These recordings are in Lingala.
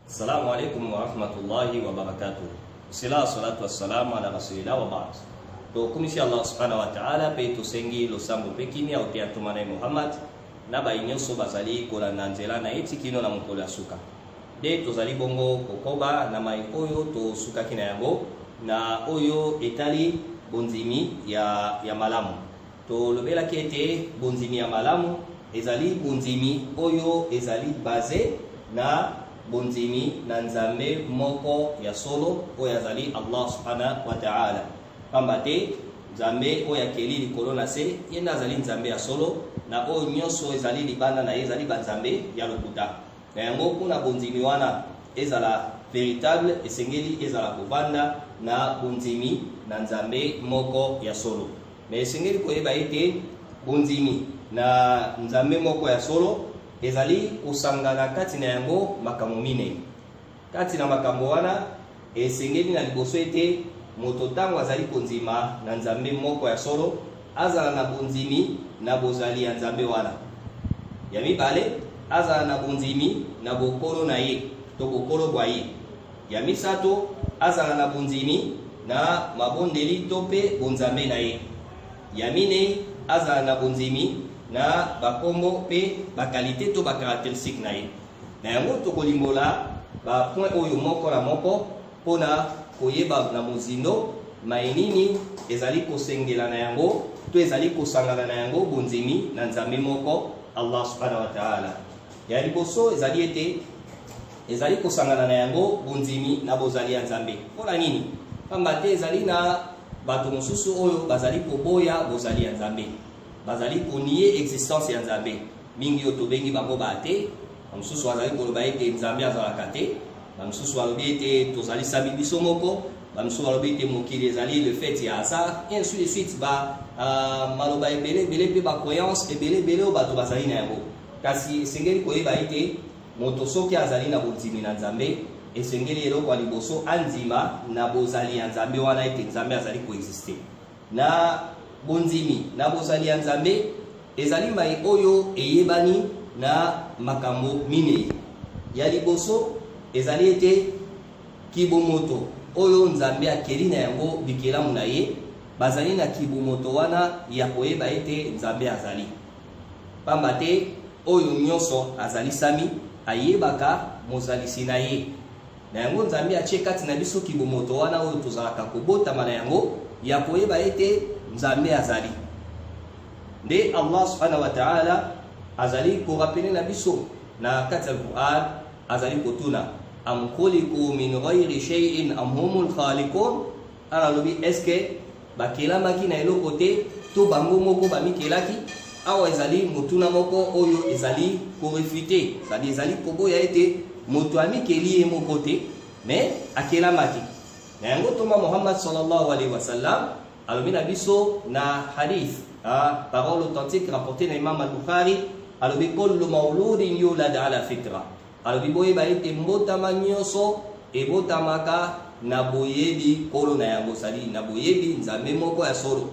Assalamu alaikum wa rahmatullahi wa barakatuh. Bismillah, salatu wassalamu ala rasulillah wa ba'd. Tokumisi Allah subhanahu wa ta'ala mpe tosengi losambo mpe kimia oteya ntoma na ye Muhammad na baye nyonso bazali kolanda nzela na ye ti kino na mokolo ya suka. Nde tozali bongo kokoba na mai oyo tosukaki na yango na oyo etali bondimi ya, ya malamu. Tolobelaki ete bondimi ya malamu ezali bondimi oyo ezali base na bondimi na Nzambe moko ya solo oyo azali Allah subhanahu wa ta'ala. Pamba te Nzambe oyo akeli likolo na se, ye nde azali Nzambe ya solo, na oyo nyonso ezali libanda na ye ezali banzambe ya lokuta. Na yango, mpo na bondimi wana ezala veritable, esengeli ezala kovanda na bondimi na Nzambe moko ya solo. Mais esengeli koyeba ete bondimi na Nzambe moko ya solo ezali kosangana kati na yango makambo minei. Kati na makambo wana, esengeli na liboso ete moto ntango azali kondima na Nzambe moko ya solo, azala na bondimi na bozali ya Nzambe wana. Ya mibale, azala na bondimi na bokolo na ye to bokolo bwa ye. Ya misato, azala na bondimi na mabondeli to mpe bonzambe na ye. Ya minei, azala na bondimi na bakombo mpe bakalite to bacaracteristique na ye. Na yango, tokolimbola ba point oyo moko na moko mpo na koyeba na mozindo maye nini ezali kosengela na yango to ezali kosangana na yango bondimi na Nzambe moko Allah subhanahu wa ta'ala. Ya liboso ezali ete ezali kosangana na yango bondimi na bozali ya Nzambe. Mpo na nini? Pamba te ezali na bato mosusu oyo bazali koboya bozali ya Nzambe, bazali konie existence ya Nzambe. Mingi oyo tobengi bango ba athées, bamosusu bazali koloba ete Nzambe azalaka te, bamosusu balobi ete tozalisami biso moko, bamosusu balobi ete mokili ezali le fait ya hasard, et ainsi de suite. Ba maloba ebele ebele mpe ba croyance ebele ebele oyo bato bazali na yango. Kasi esengeli koyeba ete moto soki azali na bondimi na Nzambe, esengeli eloko ya liboso andima na bozali ya Nzambe wana ete Nzambe azali koexiste. Na bondimi na bozali ya Nzambe ezali mai oyo eyebani na makambo minei. Ya liboso ezali ete kibomoto oyo Nzambe akeli na yango bikelamu na ye bazali na kibomoto wana ya koyeba ete Nzambe azali. Pamba te oyo nyonso azalisami ayebaka Mozalisi na ye. Na yango, Nzambe atie kati na biso kibomoto wana oyo tozalaka kobotama na yango ya koyeba ete Nzambe azali. Nde Allah subhanahu wa ta'ala azali korapele na biso na kati ya Quran, azali kotuna am khuliqu min ghairi shay'in am humul khaliqun. Ala alobi est-ce que bakelamaki na eloko te to bango moko bamikelaki? Awa ezali motuna moko oyo ezali korefute, c'est-à-dire ezali koboya ete moto amikeli ye moko te, mais akelamaki. Na yango ntoma Muhammad sallallahu alaihi wasallam alobi na biso na hadith, parole authentique rapportée na Imam al-Bukhari, alobi kullu mauludin yulad ala fitra. Alobi boyeba ete mbotama nyonso ebotamaka na boyebi nkolo na yango, sali na boyebi Nzambe moko ya solo.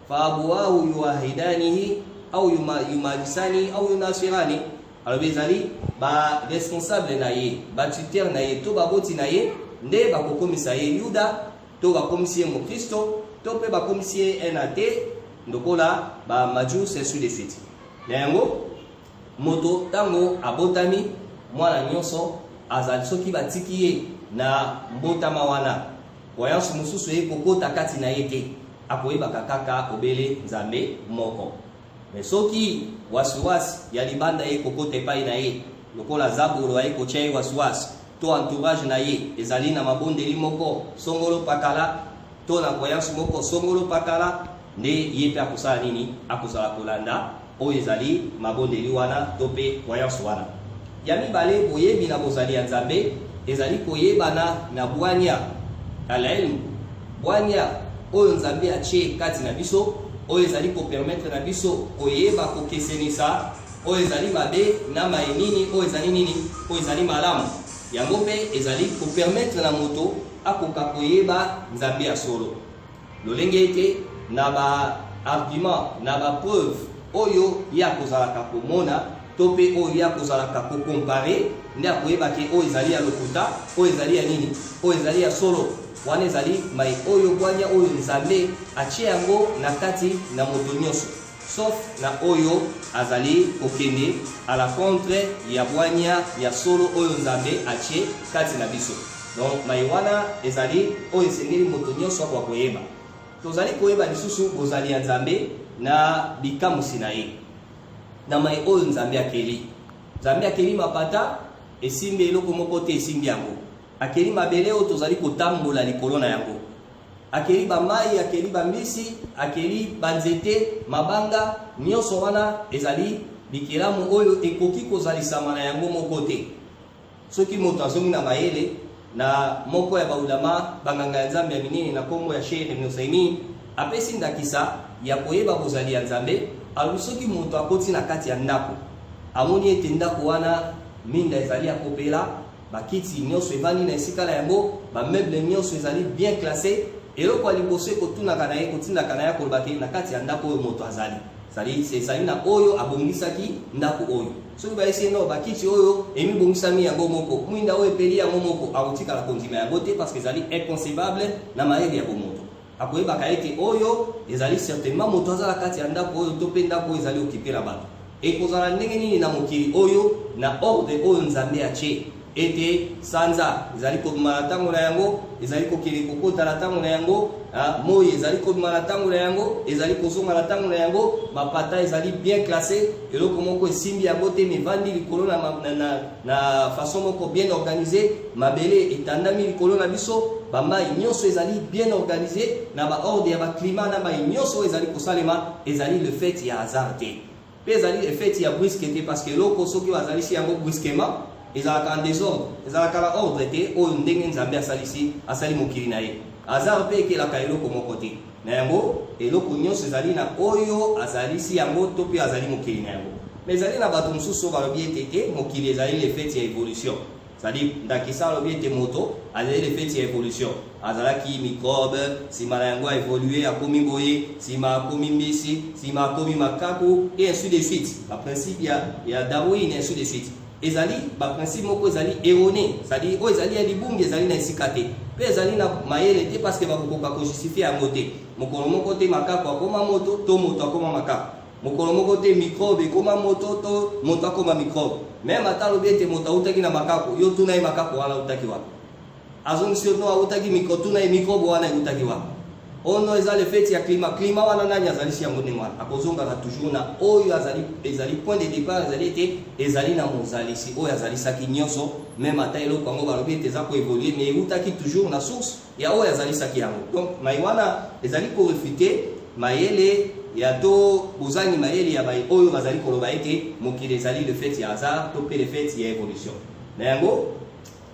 Fa abuwahu yuahidanihi au yumajisani au yunasirani. Alobi ezali ba responsable na ye, ba tuteur na ye to baboti na ye nde bakokomisa ye Yuda to bakomisi ye mokristo to mpe bakomisi ye un athée lokola ba majus ainsi de suite. Na yango Moto ntango abotami, mwana nyonso azali, soki batiki ye na mbotama wana, croyance mosusu eye kokota kati na ye te, akoyebaka kaka obele Nzambe moko. Mais soki wasiwasi ya libanda eye kokota epai na ye, lokola zabolo aye kotia ye wasiwasi, to entourage na ye ezali na mabondeli moko songolo pakala, to na croyance moko songolo pakala, nde ye mpe akosala nini? Akozala kolanda oyo ezali mabondeli wana to mpe croyance wana. Ya mibale, boyebi na bozali ya Nzambe ezali koyebana na bwanya, al-ilm, bwanya oyo Nzambe atie kati na biso, oyo ezali kopermettre na biso koyeba kokesenisa oyo ezali mabe na maye nini oyo ezali nini oyo ezali malamu. Yango mpe ezali kopermettre na moto akoka koyeba Nzambe ya solo. Lolenge ete na ba arguments, na ba preuves oyo ye akozalaka komona to mpe oyo ye akozalaka ko comparer. nde akoyeba ke oyo ezali ya lokuta, oyo ezali ya nini, oyo ezali ya solo. Wana ezali mai oyo bwanya oyo Nzambe atie yango na kati na moto nyonso, sauf na oyo azali kokende à la contre ya bwanya ya solo oyo Nzambe atie kati na biso. Donc mai wana ezali oyo esengeli moto nyonso akoka koyeba. Tozali koyeba lisusu bozali ya Nzambe na bikamwisi na ye, na mai oyo Nzambe akeli. Nzambe akeli mapata, esimbi eloko moko te, esimbi yango. Akeli mabele oyo tozali kotambola likolo na yango. Akeli bamai, akeli bambisi, akeli banzete, mabanga, nyonso wana ezali bikelamu oyo ekoki kozalisama na yango moko te. Soki moto azongi na mayele na moko ya baulama, banganga ya Nzambe ya minene na nkombo ya Sheikh Ibn Uthaymin, apesi ndakisa ya koyeba bozali ya Nzambe. Alobi soki moto akoti na kati ya ndako, amoni ete ndako wana minda ezali ya kopela, bakiti nyonso evandi na esika na yango, bameuble nyonso ezali bien classe, eloko ya liboso ekotunaka na ye, ekotindaka na ye akoloba ke na kati ya ndako oyo moto azali. Ezali na oyo abongisaki ndako oyo. Soki bayesi ye no bakiti oyo emibongisami yango moko, mwinda oyo epeli yango moko, akotikala kondima yango te parce que ezali inconcevable na mayele ya bomoto. Akoyebaka ete oyo ezali certainement moto aza na kati ya ndako oyo to mpe ndako oyo ezali okipe na bato. Ekozala ndenge nini na mokili oyo na ordre oyo Nzambe atie ete sanza ezali kobima na ntango na yango, ezali kokende kokota na ntango na yango, moi ezali kobima na ntango na yango, ezali kozonga na ntango na yango, mapata ezali bien classe, eloko moko esimbi yango te, mivandi likolo na, na, na, na façon moko bien organisé, mabele etandami likolo na biso, bamai nyonso ezali bien organisé na baordre ya baclimat na mai nyonso oyo ezali kosalema, ezali le fait ya hasard te. Mpe ezali effet ya brusque te, parce que eloko soki bazalisi yango brusquement ezalaka en désordre, ezalaka na ordre te oyo ndenge Nzambe asalisi asali mokili na ye. Hasard mpe ekelaka eloko moko te. Na yango eloko nyonso ezali na oyo azalisi yango to mpe azali mokili na yango. Mais ezali na bato mosusu oyo balobi ete te mokili ezali le fait ya évolution. C'est-à-dire, ndakisa alobi ete moto azali le fait ya évolution, azalaki microbe, nsima na yango aévolue akomi boye, nsima akomi mbisi, nsima akomi makaku, et ainsi de suite. Baprincipe ya Darwin, ainsi de suite, ezali baprincipe moko ezali erroné, c'est-à-dire oyo ezali ya libungi, ezali na esika te mpe ezali na mayele te, parce que bakokoka kojustifie yango te. Mokolo moko te makaku akoma moto to moto akoma makaku. Mokolo moko te microbe ekoma moto to moto akoma microbe. Même ata alobi ete moto autaki na makaku, yo tuna ye makaku wana autaki wapi? Azongisi yo no autaki microbe, tuna ye microbe wana eutaki wapi? Ono eza le fait ya climat. Climat wana nani azalisi yango ndenge wana? Akozongaka toujours na oyo azali, ezali point de départ, ezali ete ezali na mozalisi oyo azalisaki nyonso. Même ata eloko yango balobi ete eza koévolue, mais eutaki toujours na source ya oyo azalisaki yango. Donc mai wana ezali koréfuter mayele ya to bozangi mayele ya bai oyo bazali koloba ete mokili ezali le fait ya hasard to mpe le fait ya évolution. Na yango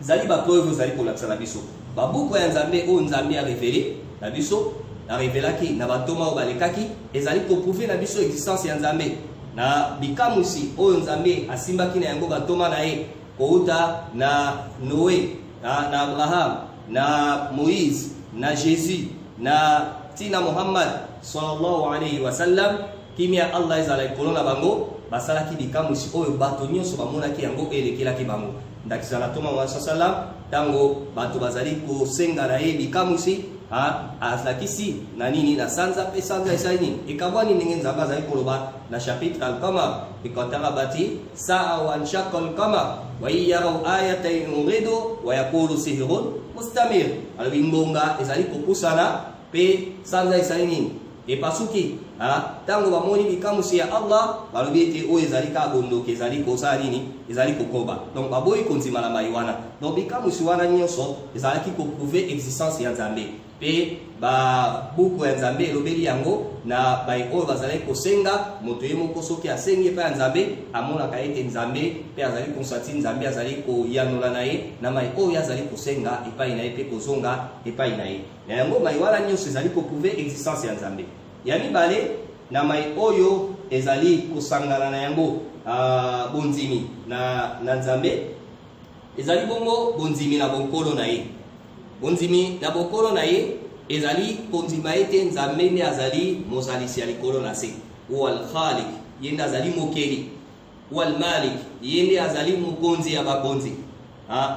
ezali bapreuve ezali kolakisa na biso babuku ya Nzambe oyo Nzambe arévéler na biso, arévélaki na bantoma oyo balekaki, ezali koprouver na biso existence ya Nzambe na bikamwisi oyo Nzambe asimbaki na yango bantoma na ye, kouta na Noé, na Abraham, na Moïse, na Jésus, na ntina Muhammad sallallahu alayhi wa sallam, kimia Allah ezala likolo na bango. Basalaki bikamwisi oyo bato nyonso bamonaki yango, elekelaki bango. Ndakisa na ntoma wa sallam, ntango bato bazali kosenga na ye bikamwisi, alakisi na nini? Na sanza. Mpe sanza esali nini? Ekabwani, ndenge Nzambe azali koloba na chapitre Al-Qamar: iqtarabati saa wa anshaqa al-qamar wa in yarau ayatan yuridu wa yaqulu sihrun mustamir. Alobi ngonga ezali kopusana mpe sanza esali nini? Epasuki. Ntango bamoni bikamwisi ya Allah, balobi ete oyo ezali kaka bondoki, ezali kosala nini? Ezali kokoba. Donc baboyi kondima na mai wana. Donc bikamwisi wana nyonso ezalaki koprouver existence ya Nzambe, mpe babuku ya Nzambe elobeli yango na bai oyo bazalaki kosenga. Moto ye moko soki asengi epai ya Nzambe, amonaka ete Nzambe mpe azali konsati, Nzambe azali koyanola na ye na mai oyo azali kosenga epai na ye mpe kozonga epai na ye. Na yango mai wana nyonso ezali koprouver existence ya Nzambe. Ya mibale na mai oyo ezali kosangana na yango bondimi na Nzambe ezali bongo bondimi na bonkolo na ye. Bondimi na bokolo na ye ezali kondima ete Nzambe nde azali mozalisi ya likolo na se, huwa al-khaliq, ye nde azali mokeli. Huwa al-Malik, ye nde azali mokonzi ya bakonzi.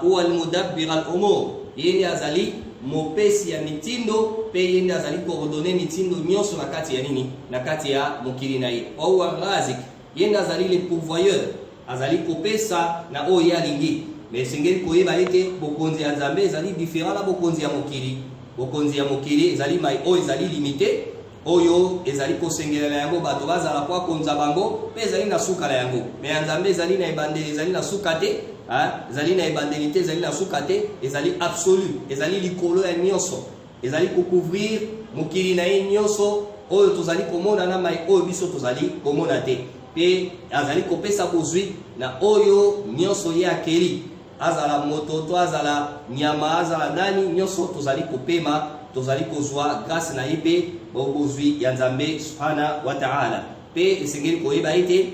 Huwa al-Mudabbir al-umur, ye nde azali mopesi ya mitindo mpe ye nde azali coordonner mitindo nyonso na kati ya nini? Na kati ya mokili na ye. Wa huwa ar-Razik, ye nde azali le pourvoyeur, azali kopesa na oyo ye alingi. Mais esengeli koyeba ete bokonzi ya Nzambe ezali different na bokonzi ya mokili. Bokonzi ya mokili ezali mai oyo ezali limite, oyo ezali kosengela na yango bato bazala mpo akonza bango, mpe ezali na suka na yango. Mais ya Nzambe ezali na ebandeli, ezali na suka te, ezali na ebandeli te, ezali na suka te, ezali absolu, ezali likolo ya nyonso, ezali kocouvrir mokili na ye nyonso oyo tozali komona na mai oyo biso tozali komona te, mpe azali kopesa bozwi na oyo nyonso ye akeli, azala moto to azala nyama, azala nani, nyonso tozali kopema, tozali kozwa grâce na ye mpe bozwi ya Nzambe subhana wa ta'ala. Mpe esengeli koyeba ete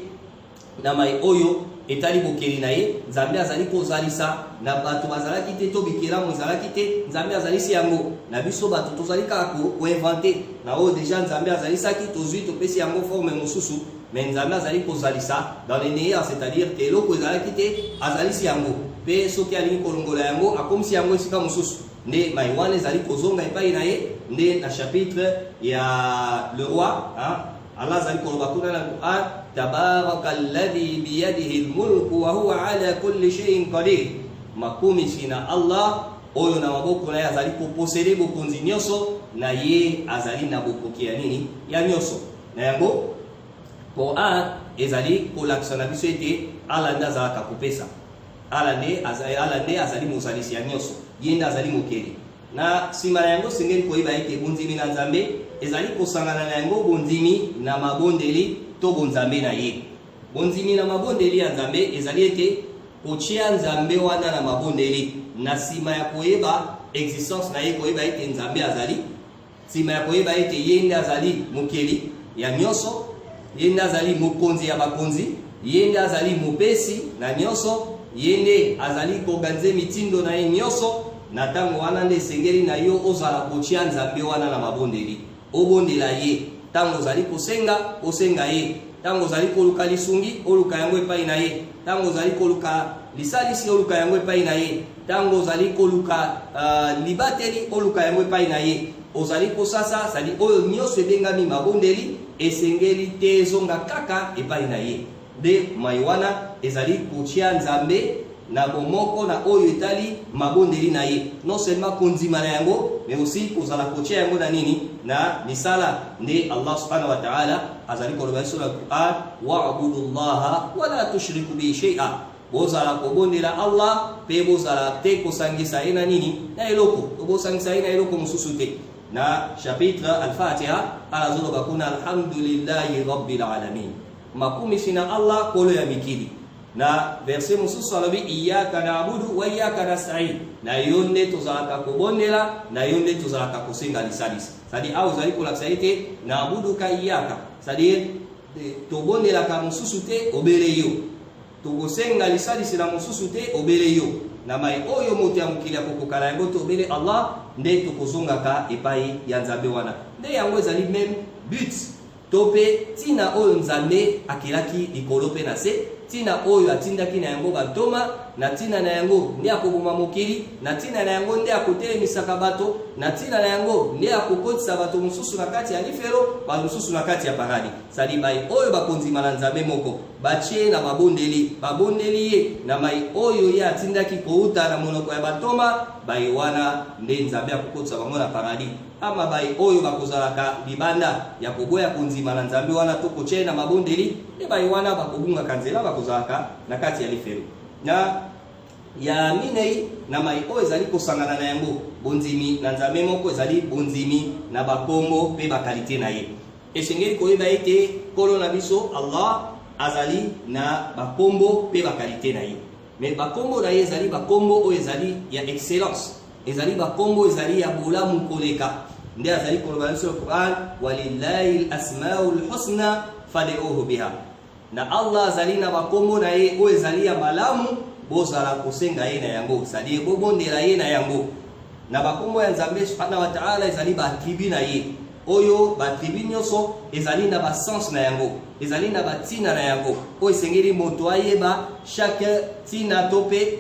na mai oyo etali bokeli na ye, Nzambe azali kozalisa na bato bazalaki te to bikelamu ezalaki te, Nzambe azalisi yango. Na biso bato tozali kaka koinventer na oyo deja Nzambe azalisaki, tozwi topesi yango forme mosusu, mais Nzambe azali kozalisa dans le néant, c'est-à-dire que eloko ezalaki te, azalisi yango, mpe soki alingi kolongola yango, akomisi yango esika mosusu, nde mai wana ezali kozonga epai na ye. Nde na chapitre ya le roi, hein, Allah azali koloba kuna na Quran: tabaraka alladhi biyadihi almulku wa huwa ala kulli shay'in qadir. Makumisi na Allah oyo na maboko na ye azali koposséder bokonzi nyonso, na ye azali na bokoki ya nini? Ya nyonso. Na yango Quran ezali kolakisa na biso ete Allah nde azalaka kopesa, Allah nde azali mozalisi ya nyonso, ye nde azali mokeli. Na nsima na yango esengeli koyeba ete bondimi na Nzambe ezali kosangana na yango bondimi na mabondeli to bonzambe na ye. Bondimi na mabondeli ya Nzambe ezali ete kotia Nzambe wana na mabondeli na nsima ya koyeba existence na ye, koyeba ete Nzambe azali, nsima ya koyeba ete ye nde azali mokeli ya nyonso, ye nde azali mokonzi ya bakonzi, ye nde azali mopesi na nyonso, ye nde azali koorganiser mitindo na ye nyonso. Na ntango wana nde esengeli na yo ozala kotia Nzambe wana na mabondeli, obondela ye ntango ozali kosenga, osenga ye ntango ozali koluka lisungi, oluka yango epai na ye, ntango ozali koluka lisalisi, oluka yango epai na ye, ntango ozali koluka libateli, oluka yango epai na ye, ozali kosasa sali oyo nyonso ebengami mabondeli, esengeli te ezonga kaka epai na ye. Nde mai wana ezali kotia Nzambe na bomoko na oyo etali mabondeli na ye, non seulement kondima na yango, mais aussi kozala kotia yango na nini? Na misala. Nde Allah subhanahu wa ta'ala azali koloba biso na Quran: wa'budu llaha wala tushriku bihi shay'a. Bozala kobondela Allah mpe bozala te kosangisa ye na nini? Na eloko. Bosangisa ye na eloko mosusu te. Na chapitre Al-Fatiha, Allah azoloba kuna: alhamdulillahi rabbil alamin, makumisi na Allah, kolo ya mikili. Na verset mosusu alobi: iyyaka na'budu wa iyyaka nasta'in, na yo nde tozalaka kobondela, na yo nde tozalaka kosenga lisalisi. C'est-à-dire awa ozali kolakisa ete na'buduka iyyaka, c'est-à-dire tobondelaka mosusu te obele yo, tokosenga lisalisi na mosusu te obele yo. Na mai oyo moto ya mokili akokoka na yango te, obele Allah nde tokozongaka epai ya Nzambe wana. Nde yango ezali même but to mpe ntina oyo Nzambe akelaki likolo mpe na se, ntina oyo atindaki na yango bantoma, na ntina na yango nde akoboma mokili, na ntina na yango nde akotelemisaka bato, na ntina na yango nde akokotisa bato mosusu na kati ya lifelo, bato mosusu na kati ya paradis. Sali mai oyo bakondima na Nzambe moko, batie na mabondeli, babondeli ye na mai oyo ye atindaki kouta na monoko ya bantoma, baye wana nde Nzambe akokotisa bango na paradis. Ama baye oyo bakozalaka libanda ya koboya kondima na Nzambe wana to kotia ye na mabondeli, nde baye wana bakobungaka nzela, bakozalaka na kati ya lifelo. Na ya minei na mai oyo ezali kosangana na yango bondimi na Nzambe moko ezali bondimi na bakombo mpe baqualité na ye. Esengeli koyeba ete Nkolo na biso Allah azali na bakombo mpe baqualité na ye. Mais bakombo na ye ezali bakombo oyo ezali ya excellence, ezali bakombo ezali ya bolamu koleka. Nde azali koloba biso na Quran: walillahi lasmau lhusna fad'uhu biha. Na Allah azali na bakombo na ye oyo ezali ya malamu, bozala kosenga ye na yango, c'est-à-dire bobondela ye na yango. Na bakombo ya Nzambe subhanahu wa ta'ala ezali baattribut na ye. Oyo ba tribu nyonso ezali na ba sens na yango, ezali na ba tina na yango oyo esengeli moto ayeba chaque tina to pe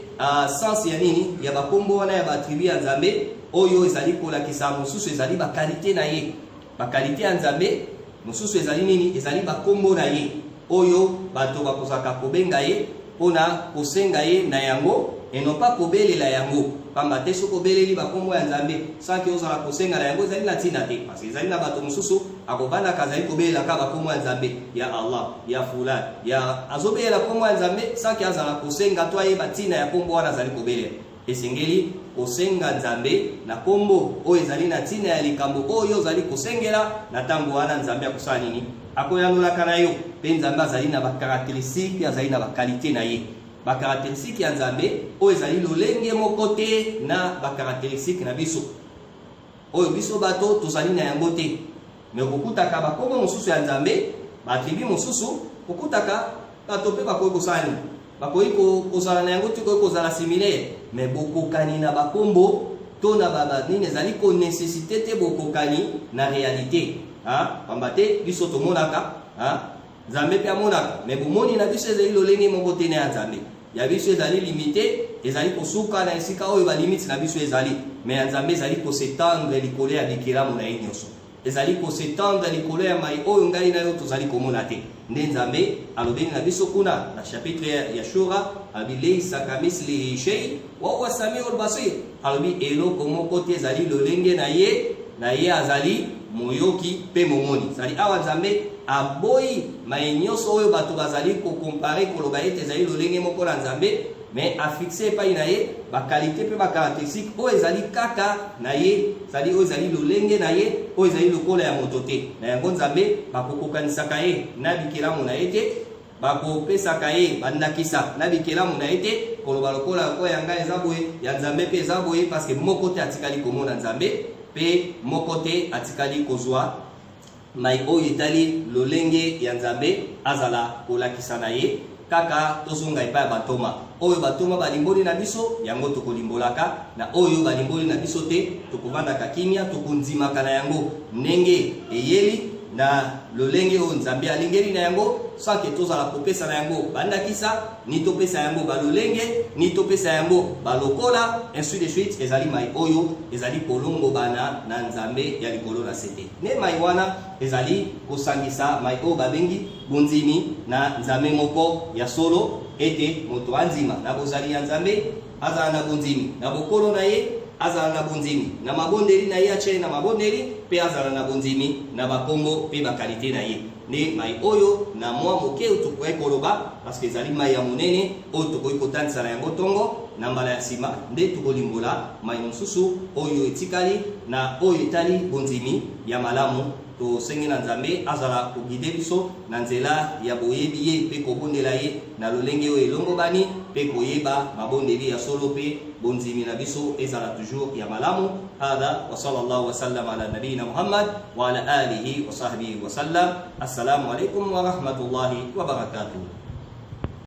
sens ya nini ya ba kombo wana ya ba tribu ya Nzambe oyo ezali kolakisa. Mosusu ezali ba qualité na ye, ba qualité ya Nzambe. Mosusu ezali nini? Ezali ba kombo na ye oyo bato bakozalaka kobenga ye mpona kosenga ye na yango, et non pas kobelela yango. Pamba te soki obeleli bakombo ya Nzambe sans que ozala kosenga na yango, ezali na ntina te, parce que ezali na bato mosusu akobandaka azali kobelelaka bakombo ya Nzambe, ya Allah, ya fulan, ya azobelela kombo ya Nzambe sans que azala kosenga to ayeba ntina ya kombo wana azali kobelela. Esengeli kosenga Nzambe na kombo oyo ezali na ntina ya likambo oyo ozali kosengela. Na ntango wana Nzambe akosala nini? Akoyanolaka na yo. Mpe Nzambe azali na bacaractéristique mpe azali na baqualité na ye. Bacaractéristique ya Nzambe oyo ezali lolenge moko te na bacaractéristique na biso oyo biso bato tozali na yango te. Mais okokutaka bakombo mosusu ya Nzambe, baattribut mosusu, okutaka bato mpe bakoki kosala nini? Bakoki kozala na yango te, koki kozala similaire. Mais bokokani na bakombo to na banini ezali konécessiter te bokokani na réalité. Pamba te biso tomonaka, Nzambe mpe amonaka, mais bomoni na biso ezali lolenge moko te na ya Nzambe. Ya biso ezali limité, ezali kosuka na esika oyo balimite na biso ezali, mais ya Nzambe ezali kos'étendre likolo ya bikelamu na ye nyonso, ezali kos'étendre likolo ya mai oyo ngai na yo tozali komona te. Nde Nzambe alobeli na biso kuna na chapitre ya Shura, alobi: "Leisa kamislihi shei wa huwa samiul basir." Alobi eloko moko te ezali lolenge na ye, na ye azali moyoki mpe momoni. Ezali awa Nzambe aboyi mai nyonso oyo bato bazali kocomparer, koloba ete ezali lolenge moko na Nzambe, mais afixe epai na ye baqualité mpe bacaractéristique oyo ezali kaka na ye, ezali oyo ezali lolenge na ye, oyo ezali lokola ya moto te. Na yango Nzambe bakokokanisaka ye na bikelamu na ye te, bakopesaka ye bandakisa na bikelamu na ye te, koloba lokola oyo ya ngai eza boye, ya Nzambe mpe eza boye, parce que moko te atikali komona Nzambe mpe moko te atikali kozwa mai oyo etali lolenge ya Nzambe azala kolakisa na ye. Kaka tozonga epai ya bantoma, oyo bantoma balimboli na biso yango tokolimbolaka, na oyo balimboli na biso te tokovandaka kimia, tokondimaka na yango ndenge eyeli na lolenge oyo Nzambe alingeli na yango, sans que tozala kopesa na yango bandakisa, ni topesa yango balolenge, ni topesa yango balokola, ainsi de suite. Ezali mai oyo ezali kolongobana na Nzambe ya likolo na se te. Nde mai wana ezali kosangisa mai oyo babengi bondimi na Nzambe moko ya solo, ete moto andima na bozali ya Nzambe, azala na bondimi na bokolo na ye, azala na bondimi na mabondeli na ye, atie ye na mabondeli, mpe azala na bondimi na bakombo mpe baqualité na ye. Nde mai oyo na mwa moke oyo tokoki koloba, parce que ezali mai ya monene oyo tokoki kotandisa na yango ntongo. Na mbala ya nsima nde tokolimbola mai mosusu oyo etikali na oyo etali bondimi ya malamu. Tosengi na Nzambe azala koguider biso na nzela ya boyebi ye mpe kobondela ye na lolenge oyo elongobani, mpe koyeba mabondeli ya solo, mpe bondimi na biso ezala toujours ya malamu. Hada wa sallallahu wasallam ala nabiyina Muhammad wa ala alihi wa sahbihi wasallam. Assalamu alaikum wa rahmatullahi wa barakatuh.